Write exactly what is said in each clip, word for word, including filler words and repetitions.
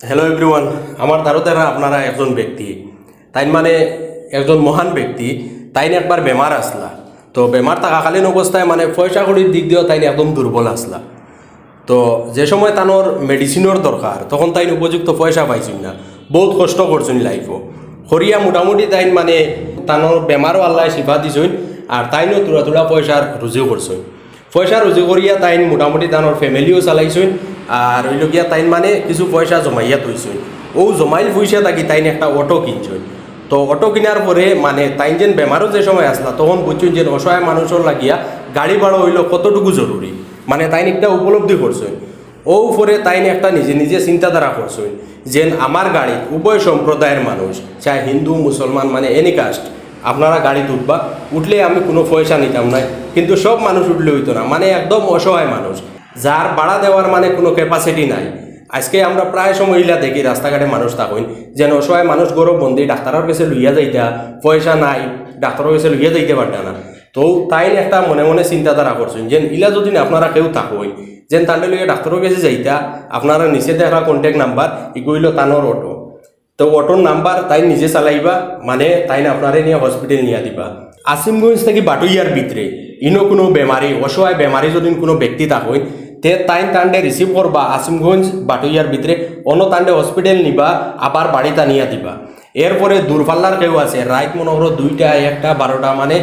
Hello everyone. আমার ধারো তারা আপনারা একজন ব্যক্তি, তাইন মানে একজন মহান ব্যক্তি। তাইন একবার বেমার আসলা। তো বেমার থাকাকালীন অবস্থায় মানে পয়সা কড়ির দিক দিয়েও তাইন একদম দুর্বল আসলা। তো যে সময় তানোর মেডিসিনর দরকার, তখন তাইন উপযুক্ত পয়সা পাইছইন না। বহুত কষ্ট করছইন লাইফও, করিয়া মোটামুটি তাইন মানে তানোর বেমারও আল্লায় শিফা দিছইন। আর তাইনও থুড়া থুড়া পয়সার রুজি করছইন। পয়সা রুজি করিয়া তাইন মোটামুটি তানোর ফ্যামিলিও চালাইছইন। আর অইলো গিয়া তাইন মানে কিছু পয়সা জমাইয়া থইছইন। ও জমাইল পয়সা থাকি তাইন একটা অটো কিনছইন। তো অটো কিনার পরে মানে তাইন যেন বেমারও যে সময় আসলা, তখন বুঝছইন যে অসহায় মানুষর লাগিয়া গাড়ি ভাড়া অইলো কতটুকু জরুরি, মানে তাইন একটা উপলব্ধি করছইন। ও পরে তাইন একটা নিজে নিজে চিন্তাধারা করছইন যে আমার গাড়িত উভয় সম্প্রদায়ের মানুষ, চাই হিন্দু মুসলমান মানে এনি কাস্ট, আপনারা গাড়িত উঠবা, উঠলে আমি কোনো পয়সা নিতাম নায়। কিন্তু সব মানুষ উঠলে অইতো না, মানে একদম অসহায় মানুষ, যার ভাড়া দেওয়ার মানে কোনো ক্যাপাসিটি নাই। আজকে আমরা প্রায় সময় ইলা দেখি রাস্তাঘাটে মানুষ থাকইন, যেন অসহায় মানুষ ঘরো বন্দি, ডাক্তারর গেছে লইয়া যাইতা পয়সা নাই, ডাক্তারর গেছে লইয়া যাইতে পারতা না। তো তাইন একটা মনে মনে চিন্তাধারা করছইন যে ইলা যদি আপনারা কেউ থাকইন, যেন তানরে লইয়া ডাক্তারর গেছে যাইতা, আপনারা নিচে দেখা কন্ট্যাক্ট নাম্বার, ইগু অইলো তানোর অটো। তো অটোর নাম্বার তাইন নিজে চালাইবা, মানে তাইন আপনারে নিয়া হসপিটাল নিয়া দিবা। আসিমগঞ্জ থাকি বাটুইয়ার ভিতরে ইনো কোনো বেমারি, অসহায় বেমারি যদি কোনো ব্যক্তি থাকইন, তে তাইন তানরে রিসিভ করবা আসিমগঞ্জ বাটুইয়ার ভিতরে, অনো তানরে হসপিটাল নিবা, আবার বাড়িত আনিয়া দিবা। এরপরে দূরপাল্লার কেউ আছে, রাইত মনে করো দুইটা, একটা, বারোটা, মানে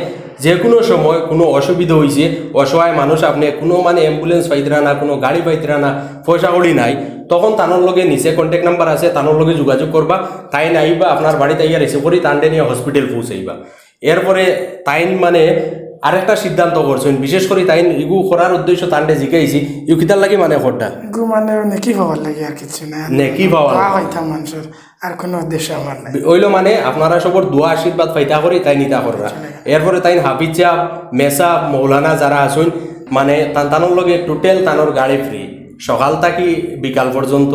যে কোনো সময় কোনো অসুবিধা অইছে, অসহায় মানুষ, আপনে কোনো মানে অ্যাম্বুলেন্স পাইতরা না, কোনো গাড়ি পাইতরা না, পয়সা কড়ি নাই, তখন তানোর লগে নিচে কন্ট্যাক্ট নাম্বার আছে, তানোর লগে যোগাযোগ করবা, তাইন আইবা, আপনার বাড়িত আইয়া রিসিভ করি তানরে নিয়া হসপিটাল পৌঁছাইবা। এরপরে তাইন মানে আরেকটা সিদ্ধান্ত করছইন, বিশেষ করি তাইন ইগু করার উদ্দেশ্য তানরে জিকাইছি, ইগু কিতার লাগি মানে করতা? ইগু মানে নেকি পাওয়ার লাগি আর কিচ্ছু না। নেকি পাওয়ার দোয়া লাগি। পাইতাম মানুষর, আর কোনো উদ্দেশ্য আমার নাই। অইলো মানে আপনারা সবর দোয়া আশীর্বাদ পাইতা করি তাইন ইতা কররা। এরপরে তাইন হাফিজ সাহেব, মেসাব, মৌলানা যারা আছইন, মানে তান তানোর লগে টোটাল তানোর গাড়ি ফ্রি, সকাল থাকি বিকাল পর্যন্ত,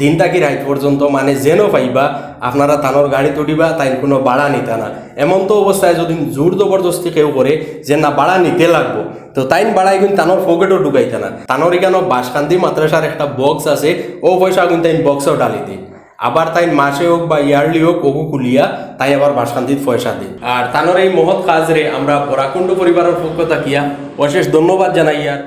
দিন থাকি রাইত পর্যন্ত, মানে যেন পাইবা আপনারা তানোর গাড়িত উঠিবা, তাইন কোনো ভাড়া নিতা না। এমন তো অবস্থায় যদি জোর জবরদস্তি কেউ করে যে না ভাড়া নিতে লাগবো, তো তাইন ভাড়া ইগুন তানোর পকেটও ঢুকাইতা না। তানোর ইখানো বাসকান্দি মাদ্রাসার একটা বক্স আছে, ও পয়সা ইগুন তাইন বক্সও ঢালি দে। আবার তাইন মাসে হোক বা ইয়ারলি হোক, ওগু খুলিয়া তাই আবার বাসকান্দিত পয়সা দে। আর তানোর এই মহৎ কাজরে আমরা বরাকুণ্ড পরিবারর পক্ষ থাকিয়া অশেষ ধন্যবাদ জানাইয়ার।